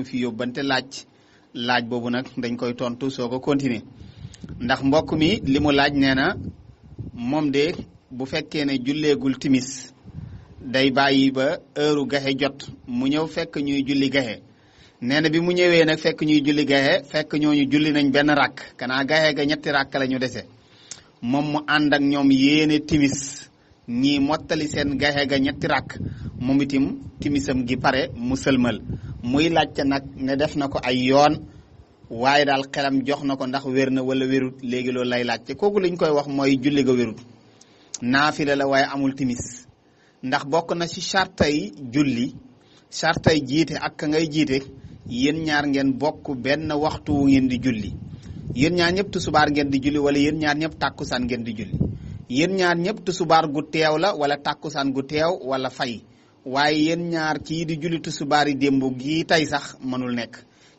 mu fi yóbbante laaj boobu nag dañ koy tontu soo ko continuer ndax mbokk mi li mu laaj nee na moom de bu fekkee ne julleegul timis day bàyyi ba heure gaxe jot mu ñëw fekk ñuy julli gaxe nee na bi mu ñëwee nag fekk ñuy julli gaxe fekk ñooñu julli nañ benn rakk kanaa gaxe ga ñetti rakk la ñu dese moom mu ànd ak ñoom yéene timis ñii mottali seen gaxe ga ñetti rakk moom itam timisam gi pare mu sëlmal muy laajte nag ne def na ko ay yoon waaye daal xelam jox na ko ndax wér na wala wérut léegi loolu lay laajte kooku liñ koy wax mooy julli ga wérut naafila la waaye amul timis ndax bokk na ci chartay julli chartay jiite ak ka ngay jiite yéen ñaar ngeen bokk benn waxtu wu ngeen di julli yéen ñaar ñëpp tusubaar ngeen di julli wala yéen ñaar ñëpp tàkkusaan ngeen di julli yéen ñaar ñëpp tusubaar gu teew la wala tàkkusaan gu teew wala fay waaye yéen ñaar kii di julli tusubaar yi démb gii tey sax mënul nekk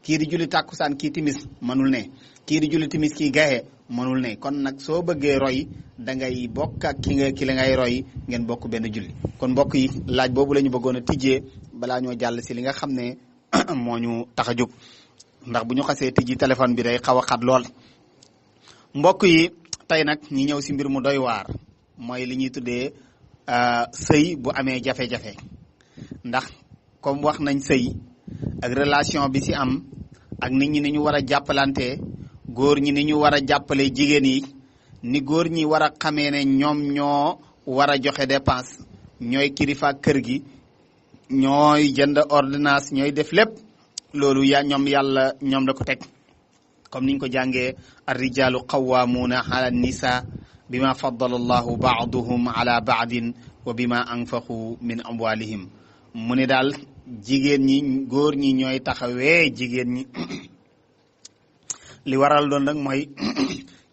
kii di julli tàkkusaan kii timis mënul ne kii di julli timis kii gaxe mënul ne kon nag soo bëggee roy da ngay bokk ak ki la ngay roy ngeen bokk benn julli kon mbokk yi laaj boobu la ñu bëggoon a tijjee balaa ñoo jàll si li nga xam ne moo ñu tax a jóg ndax bu ñu xasee tijji téléphone bi day xaw a xat lool mbokk yi tey nag ñi ñëw si mbir mu doy waar mooy li ñuy tuddee sëy bu amee jafe-jafe ndax comme wax nañ sëy ak relation bi si am ak nit ñi ni ñu war a jàppalante góor ñi ni ñu war a jàppale jigéen yi ni góor ñi war a xamee ne ñoom ñoo war a joxe dépense ñooy kilifa kër gi ñooy jënd ordonnance ñooy def lépp loolu ñoom yàlla ñoom la ko teg comme niñ ko jàngee ar-rijaalu qawwaamuuna ala nisa bima faddala allahu baaduhum ala baadin wa bima anfaqu min amwalihim mu ne daal jigéen ñi góor ñi ñooy taxawee jigéen ñi li waral doon nag mooy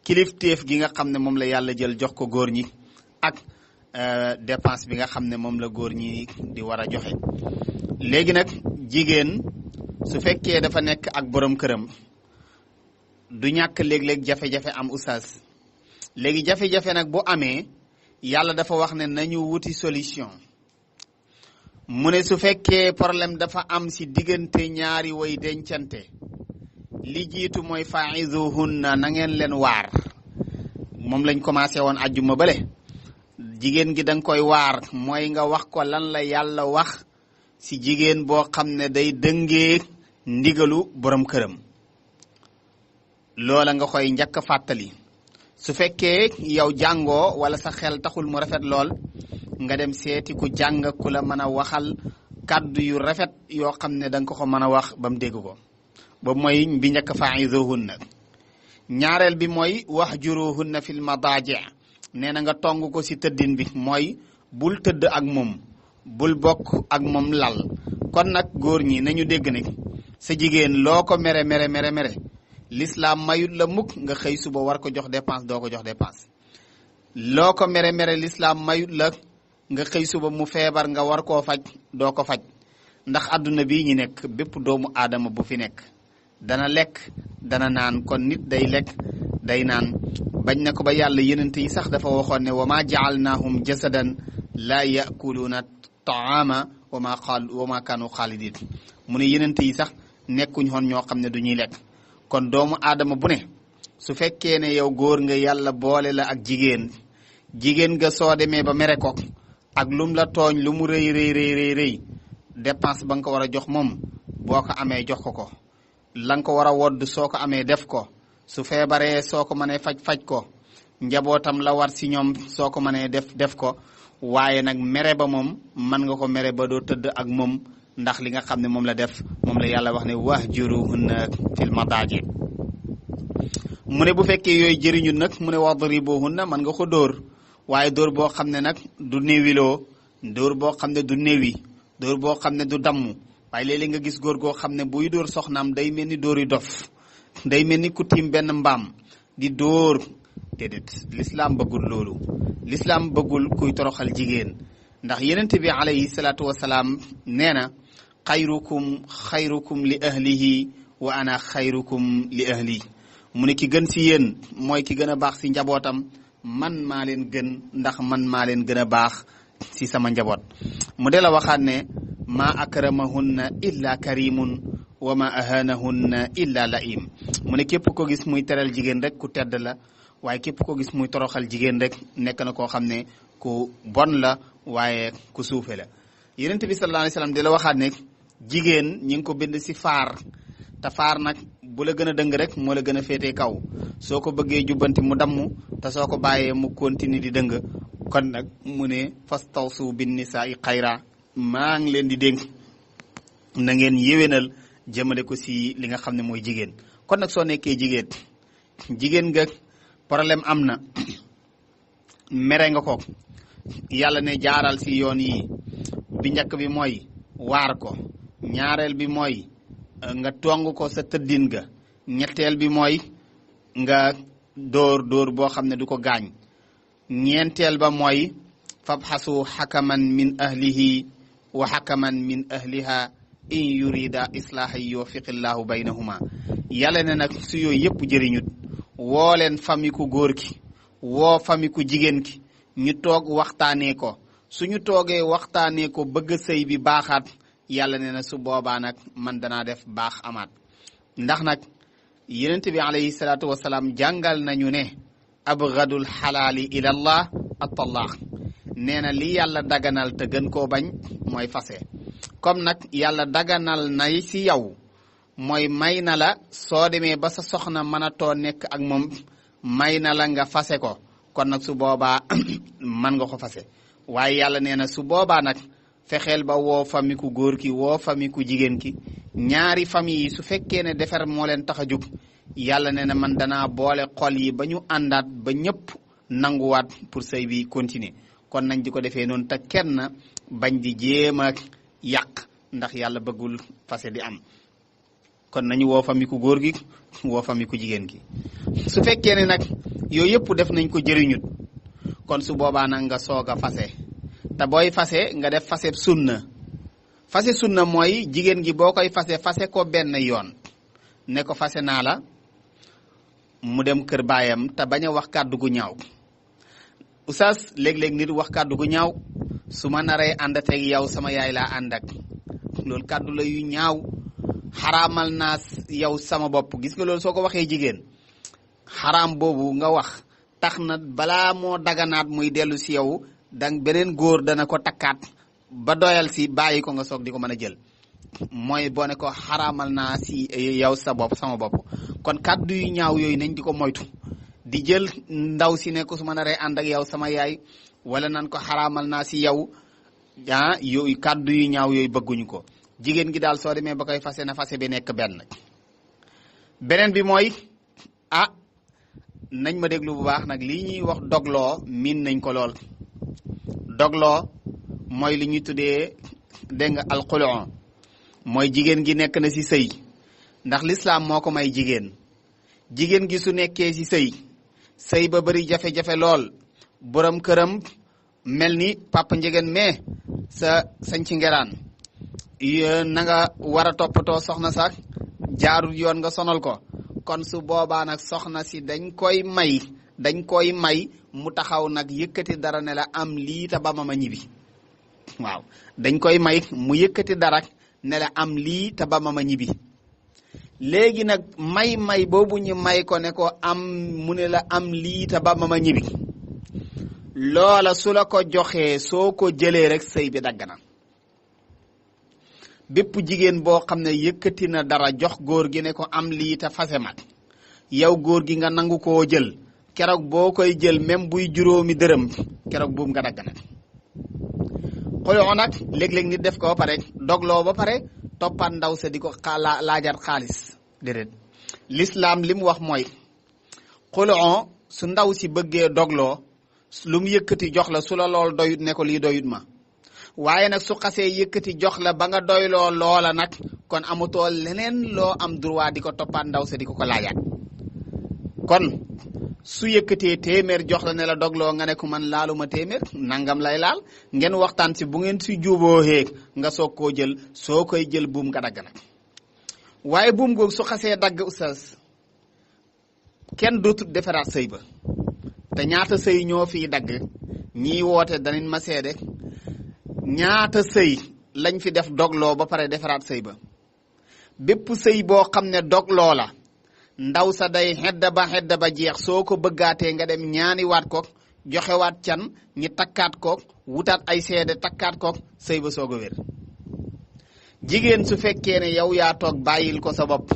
kilifteef gi nga xam ne moom la yàlla jël jox ko góor ñi ak dépense bi nga xam ne moom la góor ñi di war a joxe léegi nag jigéen su fekkee dafa nekk ak borom këram du ñàkk léeg-léeg jafe-jafe am oustaz léegi jafe-jafe nag bu amee yàlla dafa wax ne nañu wuti solution mu ne su fekkee problème dafa am si diggante ñaari way dencante li jiitu mooy fa'izuhunna na ngeen leen waar moom lañ commencé woon ajjuma bale jigéen gi danga koy waar mooy nga wax ko lan la yàlla wax si jigéen boo xam ne day dëngee ndigalu borom këram loola nga koy njëkk a fàttali su fekkee yow jàngoo wala sa xel taxul mu rafet lool nga dem seeti ku jàng ku la mën a waxal kàddu yu rafet yoo xam ne danga ko mën a wax ba mu dégg ko boobu mooy bi njëkk fa'izuhunna ñaareel bi mooy wahjuruhunna fil madaaji' nee na nga tong ko si tëddin bi mooy bul tëdd ak moom bul bokk ak moom lal kon nag góor ñi nañu dégg ne sa jigéen loo ko mere l'islam mayut la mukk nga xëy suba war ko jox dépense doo ko jox dépense loo ko mere l'islam mayut la nga xëy suba mu feebar nga war koo faj doo ko faj ndax àdduna bii ñi nekk bépp doomu aadama bu fi nekk dana lekk dana naan kon nit day lekk day naan bañ na ko ba yàlla yenente yi sax dafa waxoon ne wa ma ja'alnahum jasadan la ya'kuluna ta'ama wa ma kanu xaalidin mu ne yenente yi sax nekkuñ xoon ñoo xam ne du ñuy lekk kon doomu aadama bu ne su fekkee ne yow góor nga yàlla boole la ak jigéen nga soo demee ba mere ko ak lum la tooñ lu mu rëy dépense ba nga ko war a jox moom boo ko amee jox ko la nga ko war a wodd soo ko amee def ko su feebaree soo ko mënee faj ko njabootam la war si ñoom soo ko mënee def ko waaye nag mere ba moom mën nga ko mere ba doo tëdd ak moom ndax li nga xam ne moom la def moom la yàlla wax ne wahjuruhunna fil madaaji mu ne bu fekkee yooyu jëriñu nag mu ne wadribuhunna mën nga ko dóor waaye dóor boo xam ne nag du néewiloo dóor boo xam ne du néewi dóor boo xam ne du damm waaye léeg-léeg nga gis góor goo xam ne buy dóor soxnaam day mel ni dóor yu dof day mel ni ku tiim benn mbaam di dóor déedéet l'islam bëggul loolu l'islam bëggul kuy toroxal jigéen ndax yenent bi alayhi salaatu wasalaam nee na xayrukum li ahlihi wa ana xayrukum li ahli mu ne ki gën si yéen mooy ki gën a baax si njabootam man maa leen gën ndax man maa leen gën a baax si sama njaboot mu de la waxaat ne ma akramahunna illa karimun wa ma ahanahunna illa laim mu ne képp ko gis muy teral jigéen rek ku tedd la waaye képp ko gis muy toroxal jigéen rek nekk na koo xam ne ku bon la waaye ku suufe la yonent bi sallallahu alayhi wasallam di la waxaat ne jigéen ñi ngi ko bind si faar te faar nag bu la gën a dëng rek moo la gën a féetee kaw soo ko bëggee jubbanti mu damm te soo ko bàyyee mu continue di dëng kon nag mu ne fastawsu bin nisaa'i xayra maa ngi leen di dénk na ngeen yéwénal jëmale ko si li nga xam ne mooy jigéen kon nag soo nekkee jigéen nga problème am na mere nga ko yàlla ne jaaral si yoon yi bi njëkk bi mooy waar ko ñaareel bi mooy nga tong ko sa tëddin ga ñetteel bi mooy nga dóor boo xam ne du ko gaañ ñeenteel ba mooy fabxasu xakaman min ahlihi wa xakaman min ahliha in yurida islaahan yuwaffiqillahu baynahuma yàlla ne nag su yooyu yëpp jëriñut woo leen fami ku góor ki woo fami ku jigéen ki ñu toog waxtaanee ko suñu toogee waxtaanee ko bëgg sëy bi baaxaat yàlla ne na su boobaa nag man danaa def baax amaat ndax nag yonent bi alayhi salaatu wasalaam jàngal nañu ne abgadul xalaali ila allah at-talaaq nee na li yàlla daganal te gën koo bañ mooy fase comme nag yàlla daganal nay si yow mooy may na la soo demee ba sa soxna mën a too nekk ak moom may na la nga fase ko kon nag su boobaa man nga ko fase waaye yàlla nee na su boobaa nag fexeel ba woo fami ku góor ki woo fami ku jigéen ki ñaari famille yi su fekkee ne defar moo leen tax a jóg yàlla nee na man danaa boole xol yi ba ñu àndaat ba ñëpp nanguwaat pour sëy bi continuer kon nañ di ko defee noonu te kenn bañ di jéem a yàq ndax yàlla bëggul fase di am kon nañu woo fami ku góor gi woo fami ku jigéen ki su fekkee ne nag yooyu yëpp def nañ ko jëriñut kon su boobaa nag nga soog a fase te booy fase nga def fase sunna mooy jigéen gi boo koy fase ko benn yoon ne ko fase naa la mu dem kër baayam te bañ a wax kàddu gu ñaaw oustaz léeg-léeg nit wax kàddu gu ñaaw su ma naree àndateeg yow sama yaay laa ànd ak loolu kàddu la yu ñaaw xaraamal naa yow sama bopp gis nga loolu soo ko waxee jigéen xaraam boobu nga wax tax na balaa moo daganaat muy dellu si yow dang beneen góor dana ko takkaat ba doyal si bàyyi ko nga soog di ko mën a jël mooy boo ne ko xaraamal naa si yow sama bopp kon kàddu yu ñaaw yooyu nañ di ko moytu di jël ndaw si ne ko su ma naree ànd ak yow sama yaay wala nan ko xaraamal naa si yow yooyu kàddu yu ñaaw yooyu bëgguñu ko jigéen gi daal soo demee ba koy fase na fase bi nekk beneen bi mooy nañ ma déglu bu baax nag lii ñuy wax dogloo miin nañ ko lool dogloo mooy li ñuy tuddee dégg nga alxulon mooy jigéen gi nekk na si sëy ndax lislaam moo ko may jigéen gi su nekkee si sëy ba bari jafe-jafe lool borom këram mel ni papa njegéen mais sa sañ ci ngeraan na nga war a toppatoo soxna sax jaarul yoon nga sonal ko kon su boobaa nag soxna si dañ koy may mu taxaw nag yëkkati dara ne la am lii ta ba ma ñibbi waaw dañ koy may mu yëkkati dara ne la am lii ta ba ma ñibbi léegi nag may boobu ñu may ko ne ko am mu ne la am lii ta ba ma ñibbi loola su la ko joxee soo ko jëlee rek sëy bi dagg na bépp jigéen boo xam ne yëkkati na dara jox góor gi ne ko am lii te fase mag yow góor gi nga nangu koo jël keroog boo koy jël même buy juróomi dërëm keroog buum nga dagg nag xuloo nag léeg-léeg nit def ko ba pare dogloo ba pare toppaat ndaw sa di ko laajaat xaalis déedéet l'islam li mu wax mooy xuloo su ndaw si bëggee dogloo lu mu yëkkati jox la su la lool doyut ne ko lii doyut ma waaye nag su xasee yëkkati jox la ba nga doyloo loola nag kon amutoo leneen loo am droit di ko toppaat ndaw sa di ko laajaat kon su yëkkatee téeméer jox la ne la dogloo nga ne ko man laaluma téeméer nangam lay laal ngeen waxtaan si bu ngeen si juboo xeeg nga soog koo jël soo koy jël buum nga dagg nag waaye buum googu su xasee dagg oustaz kenn dootul defaraat sëy ba te ñaata sëy ñoo fiy dagg ñii woote danañ ma seede ñaata sëy lañ fi def dogloo ba pare defaraat sëy ba bépp sëy boo xam ne dog loola ndaw sa day xedda ba jeex soo ko bëggaatee nga dem ñaani waat ko joxewaat can ñi takkaat ko wutaat ay seede takkaat ko sëy ba soog a wér jigéen su fekkee ne yow yaa toog bàyyil ko sa bopp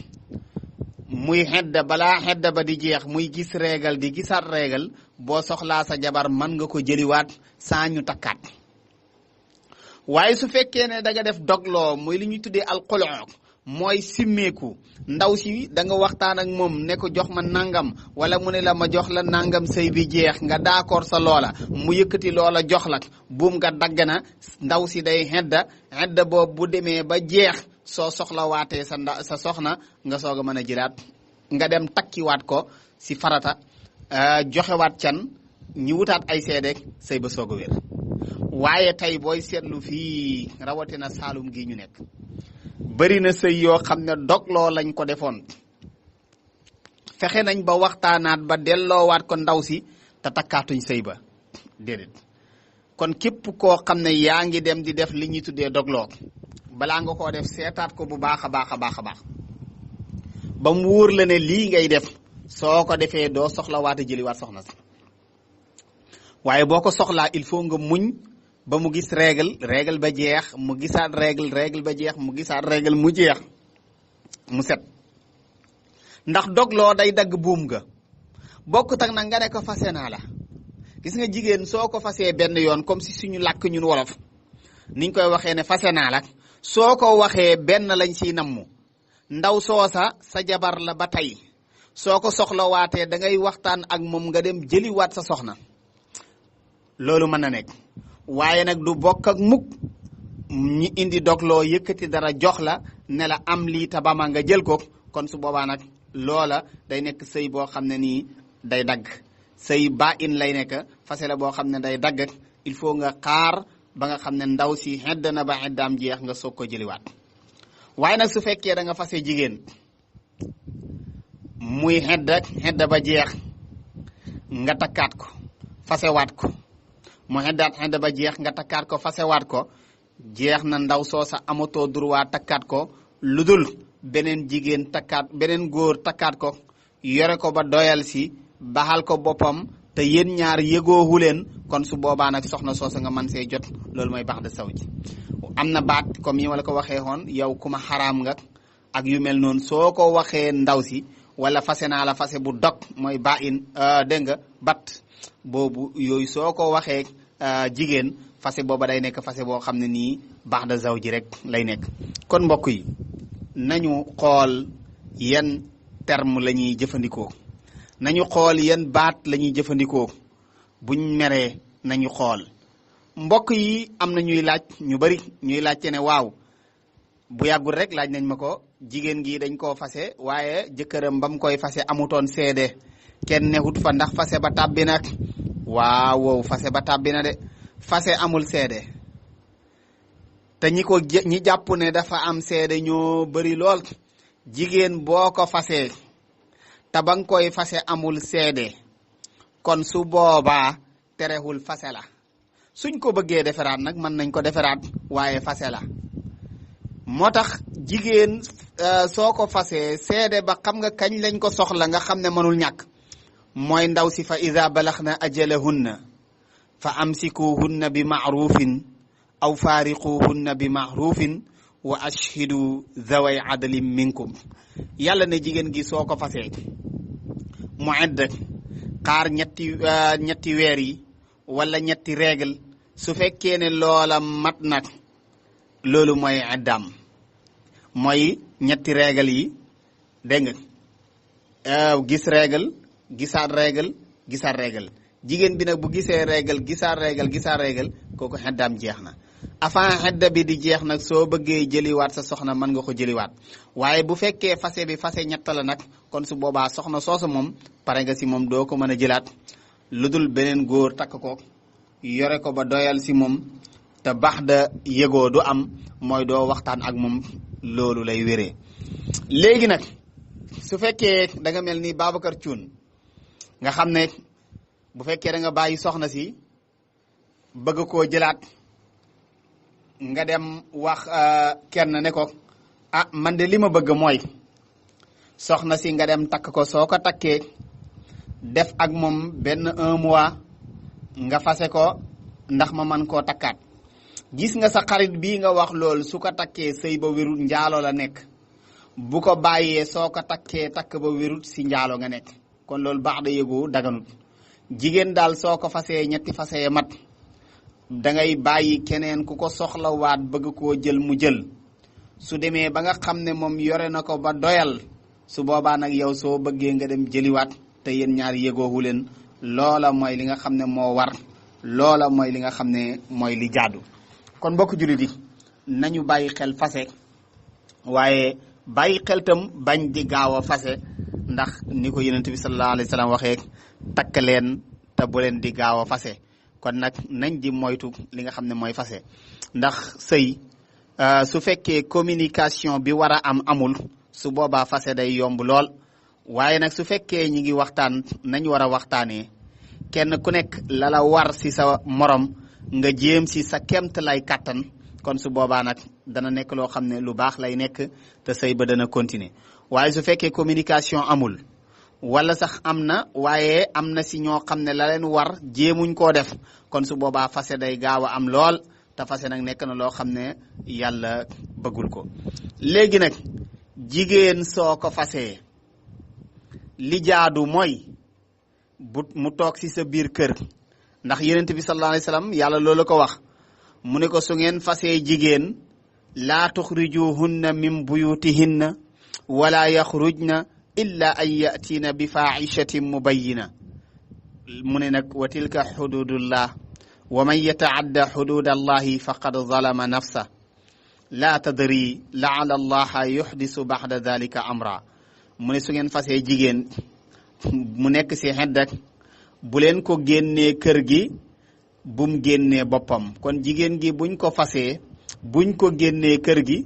muy xedda balaa xedda ba di jeex muy gis régal di gisaat régal boo soxlaa sa jabar mën nga ko jëliwaat saa ñu takkaat waaye su fekkee ne da nga def dogloo muy li ñuy tuddee alxuloo mooy simmeeku ndaw si da nga waxtaan ak moom ne ko jox ma nangam wala mu ne la ma jox la nangam sëy bi jeex nga d'accord sa loola mu yëkkati loola jox la buum nga dagg na ndaw si day xedda boobu bu demee ba jeex soo soxla waatee sa soxna nga soog a mën a jëlaat nga dem takkiwaat ko si farata joxewaat can ñi wutaat ay seede sëy ba soog a wér waaye tey booy seetlu fii rawatina Saalum gi ñu nekk bari na sëy yoo xam ne dogloo lañ ko defoon fexe nañ ba waxtaanaat ba delloowaat ko ndaw si te takkaatuñ sëy ba déedéet kon képp koo xam ne yaa ngi dem di def li ñuy tuddee dogloo balaa nga koo def seetaat ko bu baax a baax ba mu wóor la ne lii ngay def soo ko defee doo soxla waate jëliwaat soxna si waaye boo ko soxlaa il faut nga muñ ba mu gis régal ba jeex mu gisaat régal ba jeex mu gisaat régal mu jeex mu set ndax dogloo day dagg buum ga bokkut ak nag nga ne ko fase naa la gis nga jigéen soo ko fasee benn yoon comme si suñu làkk ñun wolof niñ koy waxee ne fase naa la soo ko waxee benn lañ siy nammu ndaw soosa sa jabar la ba tey soo ko soxlawaatee da ngay waxtaan ak moom nga dem jëliwaat sa soxna loolu mën na nekk waaye nag du bokk ak mukk ñi indi dogloo yëkkati dara jox la ne la am lii tabama nga jël ko kon su boobaa nag loola day nekk sëy boo xam ne nii day dagg sëy ba in lay nekk fase la boo xam ne day dagg il faut nga xaar ba nga xam ne ndaw si xedd na ba xeddaam jeex nga soog ko jëliwaat waaye nag su fekkee da nga fase jigéen muy xedd ba jeex nga takkaat ko fasewaat ko mu xedd ba jeex nga takkaat ko fasewaat ko jeex na ndaw soosa amatoo droit takkaat ko lu dul beneen jigéen takkaat beneen góor takkaat ko yore ko ba doyal si baxal ko boppam te yéen ñaar yëgoohu leen kon su boobaa nag soxna soosa nga mën see jot loolu mooy baax de saw ji am na baat comme yi ma la ko waxee woon yow ku ma xaraam nga ak yu mel noonu soo ko waxee ndaw si wala fase naa la fase bu dog mooy ba in dégg nga bat boobu yooyu soo ko waxee jigéen fase booba day nekk fase boo xam ne nii baax de saw ji rek lay nekk kon mbokk yi nañu xool yan terme la ñuy jëfandikoo nañu xool yan baat la ñuy jëfandikoo buñ meree nañu xool mbokk yi am na ñuy laaj ñu bari ñuy laajte ne waaw bu yàggul rek laaj nañ ma ko jigéen gi dañ koo fase waaye jëkkëram ba mu koy fase amutoon seede kenn nexut fa ndax fase ba tàbbi nag waaw fase ba tàbbi na de fase amul seede te ñi jàpp ne dafa am seede ñoo bari lool jigéen boo ko fasee te ba nga koy fase amul seede kon su boobaa terewul fase la suñ ko bëggee defaraat nag mën nañ ko defaraat waaye fase la moo tax jigéen soo ko fasee seede ba xam nga kañ lañ ko soxla nga xam ne mënul ñàkk mooy ndaw si fa ida balaxna ajalahunna fa amsikuhunna bi maarufin aw faariquhunna bi maarufin wa ashhidu zaway adalin minkum yàlla ne jigéen gi soo ko fasee mu edd xaar ñetti weer yi wala ñetti règle su fekkee ne loola mat nag loolu mooy eddaam mooy ñetti règle yi dégg nga gis règle gisaat règle jigéen bi nag bu gisee règle gisaat règle kooku xeddaam jeex na avant xedda bi di jeex nag soo bëggee jëliwaat sa soxna mën nga ko jëliwaat waaye bu fekkee fase bi fase ñett la nag kon su boobaa soxna soosu moom pare nga si moom doo ko mën a jëlaat lu dul beneen góor takk ko yore ko ba doyal si moom te baax da yëgoo du am mooy doo waxtaan ak moom loolu lay wéree léegi nag su fekkee da nga mel ni Babacar Thioune nga xam ne bu fekkee da nga bàyyi soxna si bëgg koo jëlaat nga dem wax kenn ne ko ah man de li ma bëgg mooy soxna si nga dem takk ko soo ko takkee def ak moom benn 1 mois nga fase ko ndax ma man koo takkaat gis nga sa xarit bii nga wax loolu su ko takkee sëy ba wérut njaalo la nekk bu ko bàyyee soo ko takkee takk ba wérut si njaalo nga nekk kon loolu baax da yëgoo daganut jigéen daal soo ko fasee ñetti fasee mat dangay bàyyi keneen ku ko soxlawaat bëgg koo jël mu jël su demee ba nga xam ne moom yore na ko ba doyal su boobaa nag yow soo bëggee nga dem jëliwaat te yéen ñaar yëgoowu leen loola mooy li nga xam ne moo war loola mooy li nga xam ne mooy li jaadu kon mbokk jullit yi nañu bàyyi xel fase waaye bàyyi xel tam bañ di gaaw a fase ndax ni ko yonent bi sallallahu alayhi wa sallam waxee takk leen te bu leen di gaaw a fase kon nag nañ di moytu li nga xam ne mooy fase ndax sëy su fekkee communication bi war a am amul su boobaa fase day yomb lool waaye nag su fekkee ñi ngi waxtaan nañ war a waxtaanee kenn ku nekk la la war si sa morom nga jéem si sa kemt lay kàttan kon su boobaa nag dana nekk loo xam ne lu baax lay nekk te sëy ba dana continuer waaye su fekkee communication amul wala sax am na waaye am na si ñoo xam ne la leen war jéemuñ koo def kon su boobaa fase day gaaw a am lool te fase nag nekk na loo xam ne yàlla bëggul ko léegi nag jigéen soo ko fasee li jaadu mooy mu toog si sa biir kër ndax yonent bi sallallahu alayhi wasallam yàlla loolu ko wax mu ne ko su ngeen fasee jigéen laa tuxrijuhunna min buyutihinna wala yaxrujna illa an yatiina bi faahishatin mubayyina mu ne nag wa tilka xududullah wa man yataadda xudud allahi faqad zalama nafsa laa tadri laala allaha yuxdisu baxda dalika amra mu ne su ngeen fasee jigéen mu nekk si xeddak bu leen ko génnee kër gi bum génnee boppam kon jigéen gi buñ ko fasee buñ ko génnee kër gi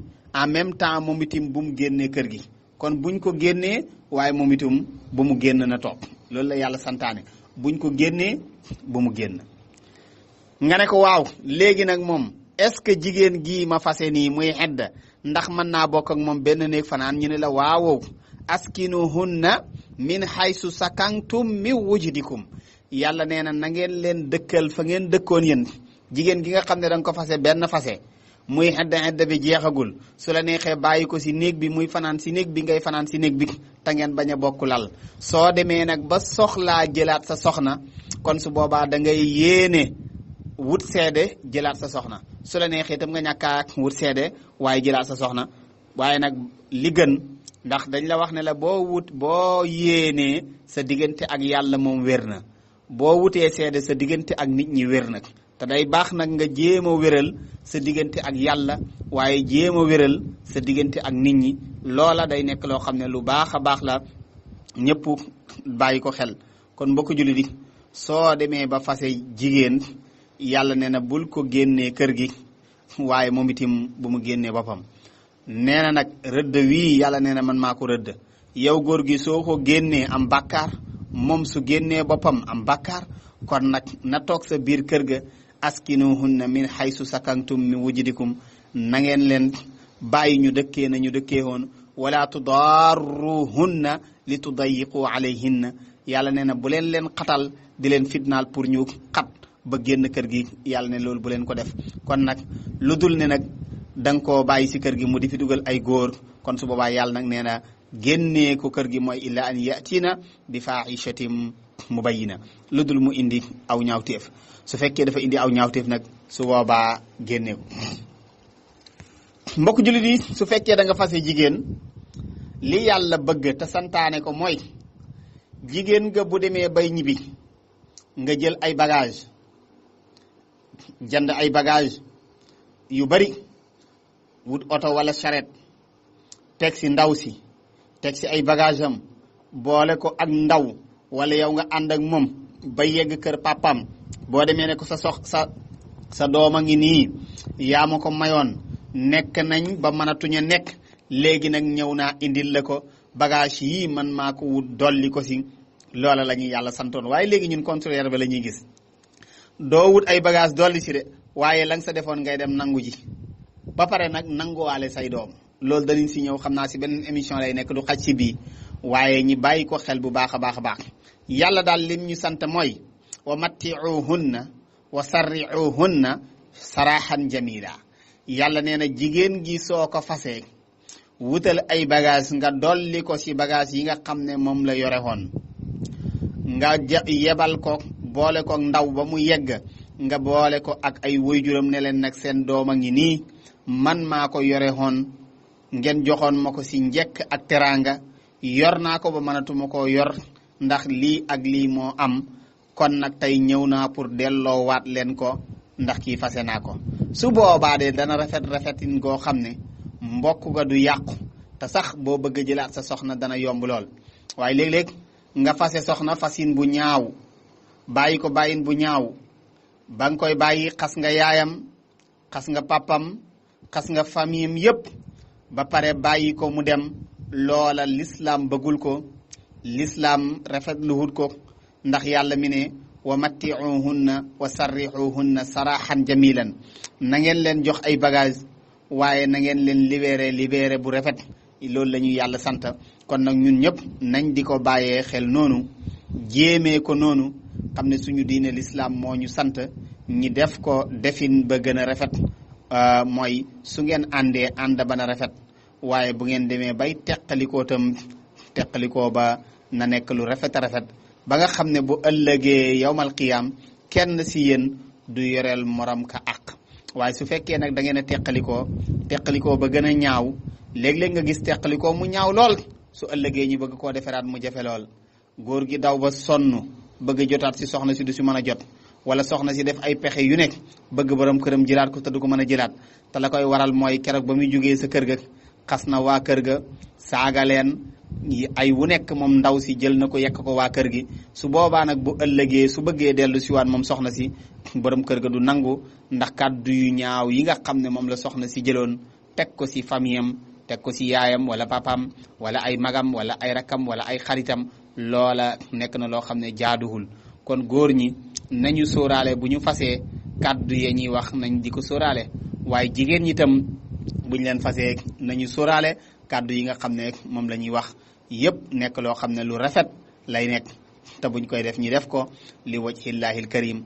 en même temps moom itam bu mu génnee kër gi kon buñ ko génnee waaye moom itam bu mu génn na toog loolu la yàlla santaane buñ ko génnee bu mu génn nga ne ko waaw léegi nag moom est-ce que jigéen gii ma fase nii muy xedda ndax mën naa bokk ak moom benn néeg fanaan ñu ne la waawow askinuhunna min haysu sakantum min wujdikum yàlla nee na ngeen leen dëkkal fa ngeen dëkkoon yéen jigéen gi nga xam ne da nga ko fase benn fase muy xedda bi jeexagul su la neexee bàyyi ko si néeg bi muy fanaan si néeg bi ngay fanaan si néeg bi te ngeen bañ a bokk lal soo demee nag ba soxlaa jëlaat sa soxna kon su boobaa da ngay yéene wut seede jëlaat sa soxna su la neexee itam nga ñàkkaa wut seede waaye jëlaat sa soxna waaye nag li gën ndax dañ la wax ne la boo yéenee sa diggante ak yàlla moom wér na boo wutee seede sa diggante ak nit ñi wér nag te day baax nag nga jéem a wéral sa diggante ak yàlla waaye jéem a wéral sa diggante ak nit ñi loola day nekk loo xam ne lu baax a baax la ñëpp bàyyi ko xel kon mbokku jullit yi soo demee ba fase jigéen yàlla nee na bul ko génnee kër gi waaye moom itam bu mu génnee boppam nee na nag rëdd wii yàlla nee na man maa ko rëdd yow góor gi soo ko génnee am bàkkaar moom su génnee boppam am bàkkaar kon nag na toog sa biir kër ga askinuhunna min haysu sakantum min wujdikum na ngeen leen bàyyi ñu dëkkee na ñu dëkkee woon wala tudarruhunna li tudayiqu alayhinna yàlla nee na bu leen xatal di leen fitnaal pour ñu xat ba génn kër gi yàlla ne loolu bu leen ko def kon nag lu dul ne nag da nga koo bàyyi si kër gi mu di fi dugal ay góor kon su boobaa yàlla nag nee na génnee ko kër gi mooy illa an yatina bi faahishatin mubayyina lu dul mu indi aw ñaawteef su fekkee dafa indi aw ñaawteef nag su boobaa génnee ko mbokk jullit yi su fekkee da nga fase jigéen li yàlla bëgg te santaane ko mooy jigéen nga bu demee bay ñibbi nga jël ay bagage jënd ay bagage yu bari wut oto wala charrette teg si ndaw si teg si ay bagage am boole ko ak ndaw wala yow nga ànd ak moom ba yegg kër papam boo demee ne ko sa dooma ngi nii yaa ma ko mayoon nekk nañ ba mën a tuña nekk léegi nag ñëw naa indil la ko bagage yii man maa ko wut dolli ko si loola la ñuy yàlla santoon waaye léegi ñun contraire ba la ñuy gis doo wut ay bagage dolli si de waaye la nga sa defoon ngay dem nangu ji ba pare nag nanguwaale say doom loolu danañ si ñëw xam naa si beneen émission lay nekk du xaj si bii waaye ñi bàyyi ko xel bu baax a baax a baax yàlla daal lim ñu sant mooy wa matti'uhunna wa sarri'uhunna sarahan jamila yàlla nee na jigéen gi soo ko fasee wutal ay bagage nga dolli ko si bagage yi nga xam ne moom la yore woon nga yebal ko boole ko ndaw ba mu yegg nga boole ko ak ay waajuram ne leen nag seen doom a ngi nii man maa ko yore woon ngeen joxoon ma ko si njekk ak teraanga yor naa ko ba mënatuma koo yor ndax lii ak lii moo am kon nag tey ñëw naa pour delloo waat leen ko ndax kii fase naa ko su boobaa de dana rafetin goo xam ne mbokk ga du yàqu te sax boo bëgg a jëlaat sa soxna dana yomb lool waaye léeg-léeg nga fase soxna fasin bu ñaaw bàyyi ko bàyyin bu ñaaw ba nga koy bàyyi xas nga yaayam xas nga papam xas nga famiyam yépp ba pare bàyyi ko mu dem loola l'islam bëggul ko l'islam rafetluwut ko ndax yàlla mi ne wa matti'uhunna wa sarrihuhunna sarahan jamilan na ngeen leen jox ay bagage waaye na ngeen leen libéré bu rafet loolu la ñu yàlla sant kon nag ñun ñëpp nañ di ko bàyyee xel noonu jéemee ko noonu xam ne suñu diine l'islam moo ñu sant ñi def ko defin ba gën a rafet mooy su ngeen àndee ànd ba na rafet waaye bu ngeen demee bay teqalikoo tam teqalikoo ba na nekk lu rafet a rafet ba nga xam ne bu ëllëgee yawmal qiyaam kenn si yéen du yoreel morom ka àq waaye su fekkee nag da ngeen a teqalikoo ba gën a ñaaw léeg-léeg nga gis teqalikoo mu ñaaw lool su ëllëgee ñu bëgg koo deferaat mu jafe lool góor gi daw ba sonn bëgg jotaat si soxna si du si mën a jot wala soxna si def ay pexe yu nekk bëgg borom këram jëlaat ko te du ko mën a jëlaat te la koy waral mooy keroog ba muy jógee sa kër ga xas na waa kër ga saaga leen ay wu nekk moom ndaw si jël na ko yekk ko waa kër gi su boobaa nag bu ëllëgee su bëggee dellu si waat moom soxna si borom kër ga du nangu ndax kàddu yu ñaaw yi nga xam ne moom la soxna si jëloon teg ko si famiyam teg ko si yaayam wala papam wala ay magam wala ay rakkam wala ay xaritam loola nekk na loo xam ne jaaduwul kon góor ñi nañu sóoraale bu ñu fasee kàddu ya ñuy wax nañ di ko sóoraale waaye jigéen ñi tam buñ leen fasee nañu sóoraale kàddu yi nga xam ne moom la ñuy wax yépp nekk loo xam ne lu rafet lay nekk te buñ koy def ñi def ko li wajhillahil karim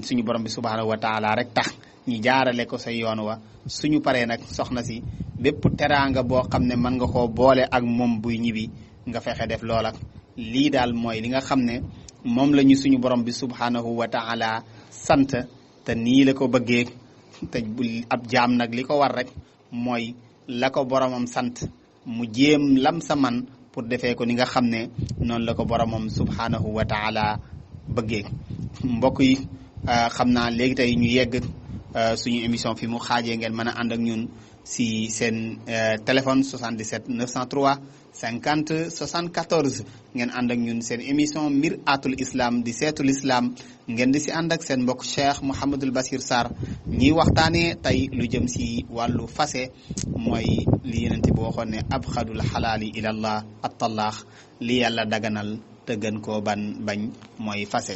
suñu borom bi subhanahu wa taala rek tax ñi jaarale ko sa yoon wa suñu paree nag soxna si bépp teraanga boo xam ne mën nga koo boole ak moom buy ñibbi nga fexe def loola lii daal mooy li nga xam ne moom la ñu suñu borom bi subhanahu wa taala sant te nii la ko bëggee te ab jaam nag li ko war rek mooy la ko boromam sant mu jéem lam sa man pour defee ko ni nga xam ne noonu la ko boromam subhanahu wa taala bëggee mbokk yi xam naa léegi tey ñu yegg suñu émission fi mu xaajee ngeen mën a ànd ak ñun si seen téléphone 77 903 50 74 ngeen ànd ak ñun seen émission Mir'atul Islam di seetul islam ngeen di si ànd ak seen mbokk Cheikh Mouhamadul Bachir Sarr ñiy waxtaanee tey lu jëm si wàllu fase mooy li Yonent bi waxoon ne abxadul xalaali ilallah at-talaax li yàlla daganal te gën koo bañ mooy fase